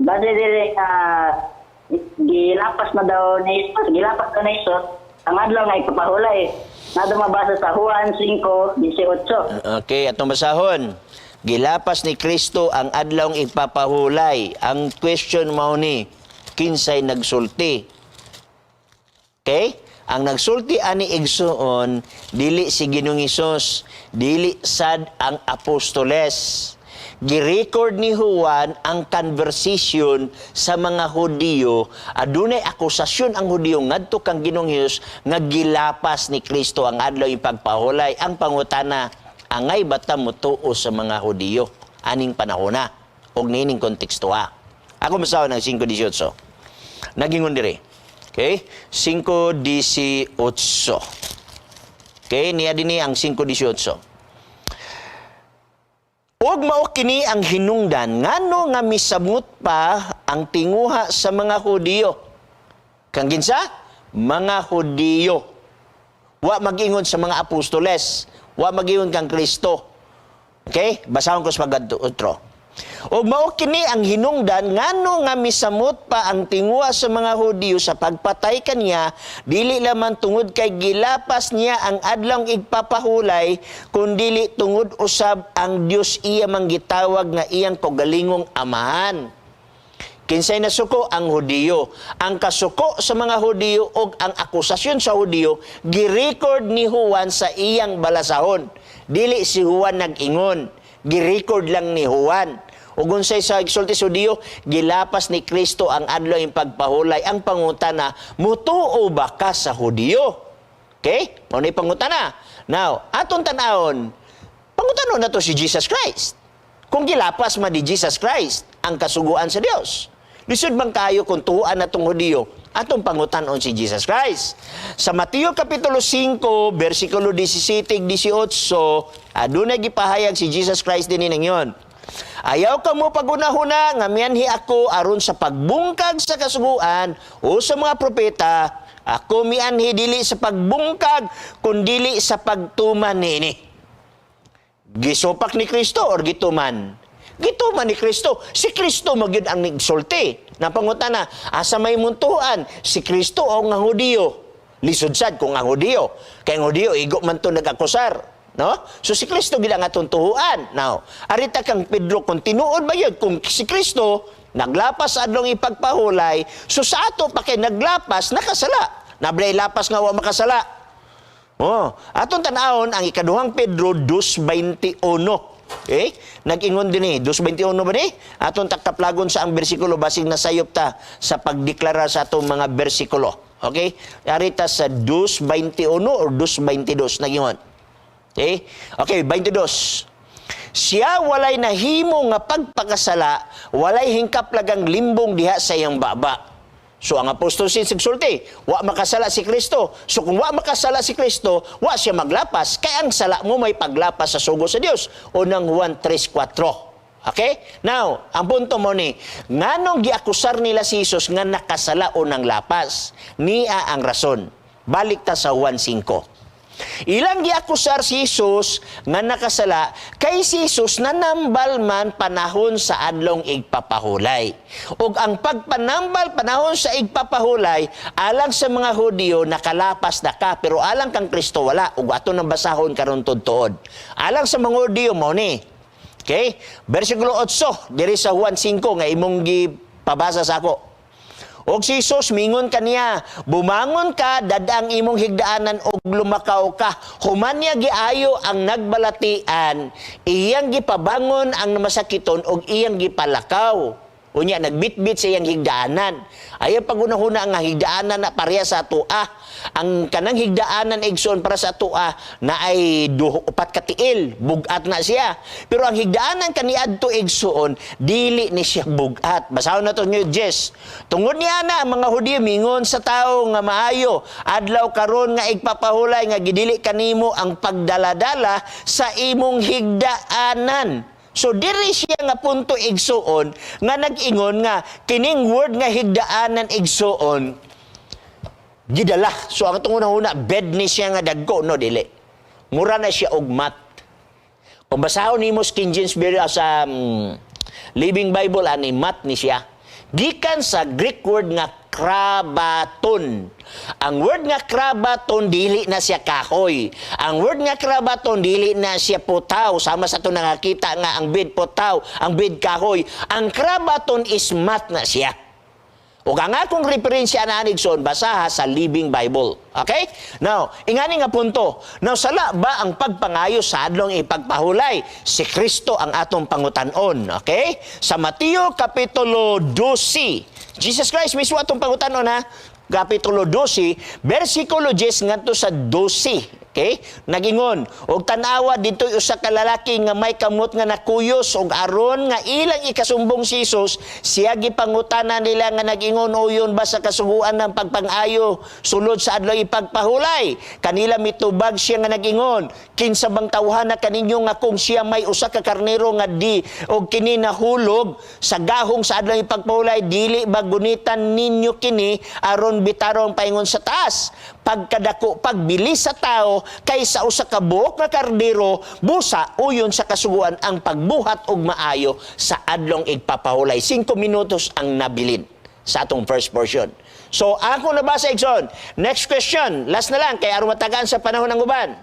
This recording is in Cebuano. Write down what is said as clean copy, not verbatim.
Base diri gilapas na daw ni Jesus, gilapas na ni Jesus ang adlaw nga ipapahulay. Na mabasa sa Juan 5:18. Okay, atong basahon. Gilapas ni Kristo ang adlawng ipapahulay. Ang question mao ni, kinsay nagsulti? Okay? Ang nagsulti ani, igsuon, dili si Ginoong Hesus, dili sad ang apostoles. Gi-record ni Juan ang conversation sa mga Hudiyo. Adunay akusasyon ang Hudiyo ngadto kang Ginoong Hesus nga gilapas ni Kristo ang adlaw ipagpahulay. Ang pangutana, angay ba ta motuo sa mga Hudiyo aning panahona og niining konteksto ha? Ako masahon ang 5:18. Nagingon dire. Okay? 5:18. Okay, niya dinhi ang 5:18. Ug mao kini ang hinungdan ngano nga misamot pa ang tinguha sa mga Hudiyo. Kang kinsa? Mga Hudiyo. Wa mag-ingon sa mga apostoles. Wa mag-ingon kang Kristo. Okay? Basahon ko sa pag-utro. Ug mao kini ang hinungdan ngano nga misamot pa ang tinguha sa mga Hudiyo sa pagpatay kaniya, dili lamang tungod kay gilapas niya ang adlawng igpapahulay, kundili tungod usab ang Dios iya mang gitawag nga iyang kaugalingong Amahan. Kinsay nasuko? Ang Hudiyo. Ang kasuko sa mga Hudiyo og ang akusasyon sa Hudiyo gi-record ni Juan sa iyang balasahon. Dili si Juan nag-ingon, gi-record lang ni Juan. Ug unsay sa gisulti sa Hudiyo? Gilapas ni Kristo ang adlaw ing pagpahulay. Ang pangutana, mutuo ba ka sa Hudiyo? Okay? Mao ni pangutana. Now, atong tan-awon, pangutanon na to si Jesus Christ. Kung gilapas man ni Jesus Christ ang kasuguan sa Dios, lisod man kayo kung tuuan na tong Hudiyo, atong pangutanon si Jesus Christ. Sa Mateo Kapitulo 5, versikulo 17, 18, adunay gipahayag si Jesus Christ dinhi nangyon. "Ayaw kamo pagunahuna nga mianhi ako aron sa pagbungkag sa kasuguan o sa mga propeta. Ako mianhi dili sa pagbungkag kundili sa pagtuman niini." Gisupak ni Kristo or gituman? Gituman ni Kristo. Si Kristo magyud ang nigsulti. Napangutana, asa may muntuan? Si Kristo o nga Hudiyo? Lisod sad kung ang Hudiyo. Kay ang Hudiyo, igo man to nag-akusar. No? So si Kristo gid ang atong tuhuan. Now, arita kang Pedro, kung tinuod ba yun, kung si Kristo naglapas sa adlong ipagpahulay, so sa ato pa kay naglapas, nakasala. Nablay lapas nga wa makasala. Oh, atong tan-awon ang ikaduhang Pedro 2:21. Okay? Nag-ingon din eh, 2:21 ba ni? Atong takaplagon sa ang bersikulo basig nasayop ta sa pagdeklara sa atong mga bersikulo. Okay? Arita sa 2:21 or 2:22 nag-ingon. Okay? Okay, 22. "Siya walay nahimo nga pagpakasala, walay hingkaplagang limbong diha sa iyang baba." So ang apostol si nagsulti, wa makasala si Kristo. So kung wa makasala si Kristo, wa siya maglapas. Kay ang sala mo may paglapas sa sugo sa Dios. Unang Juan 3:4. Okay? Now, ang punto mo ni, nganong giakusar nila si Jesus nga nakasala o nang lapas? Nia ang rason. Balik ta sa Juan 5. Ilang giakusar si Jesus nga nakasala kay si Jesus nanambal man panahon sa adlong igpapahulay. Ug ang pagpanambal panahon sa igpapahulay, alang sa mga Hudiyo nakalapas na ka, pero alang kang Kristo wala, ug ato nang basahon karon tuod. Alang sa mga Hudiyo mao ni. Okay? Versikulo 8 diri sa Juan 5 nga imong gipabasa sa ako. Og si Jesus mingon kaniya, "Bumangon ka, dad-a ang imong higdaanan og lumakaw ka." Human niya giayo ang nagbalatian, iyang gipabangon ang masakiton og iyang gipalakaw. Unya nagbitbit sa iyang higdaanan. Ayaw pagunahuna ang higdaanan na pareha sa atoa. Ang kanang higdaanan, igsoon, para sa atoa na ay duho, upat ka tiil, bugat na siya. Pero ang higdaanan kaniadto, igsoon, dili ni siya bugat. Basahon na to niyo, Jess. Tungod niya na ang mga Hudiyo mingon sa tawo nga maayo, "Adlaw karon nga igpapahulay nga gidili kanimo ang pagdaladala sa imong higdaanan." So diri siya nga punto, igsuon, nga nag-ingon nga kining word nga higdaanan, igsuon, gidala. So ang atong una-una, bed ni siya nga dagko, no, dili. Mura na siya og mat. Kung basahon nimo sa King James Version sa Living Bible ani, mat ni siya. Gikan sa Greek word nga krabaton. Ang word nga krabaton, dili na siya kahoy. Ang word nga krabaton, dili na siya putaw. Sama sa ato nakakita nga ang bed putaw, ang bed kahoy. Ang krabaton is mat na siya. Ug ang akong referensya na, Nixon, basaha sa Living Bible. Okay? Now, ingani nga punto. Now, sala ba ang pagpangayo sa Adlong Ipagpahulay? Si Kristo ang atong pangutanon. Okay? Sa Mateo Kapitulo 12, Jesus Christ mismo atong pangutanon, ha? Kapitulo 12, versikulo 10 ngadto sa 12. Okay? Nagingon, og tan-awa, didto'y usa ka lalaki nga may kamot nga nakuyos, og aron nga ilang ikasumbong si Jesus, siya gipangutana nila nga nagingon, "Uyon ba sa kasuguan ng pagpang-ayo sulod sa Adlaw Ipagpahulay?" Kanila mitubag siya nga nagingon, "Kinsa bang tawhana kaninyo nga kung siya may usa ka karnero nga di og kini nahulog sa gahong sa Adlaw Ipagpahulay, dili ba gunitan ninyo kini aron bitaron paingon sa taas? Pagkadako pagbilis sa tao kaysa usa ka buok nga kardero. Busa uyon sa kasuguan ang pagbuhat og maayo sa Adlong Igpapahulay." 5 minutos ang nabilin sa atong first portion. So, ako nabasa, Exxon. Next question. Last na lang, kay aron matagaan sa panahon ng uban.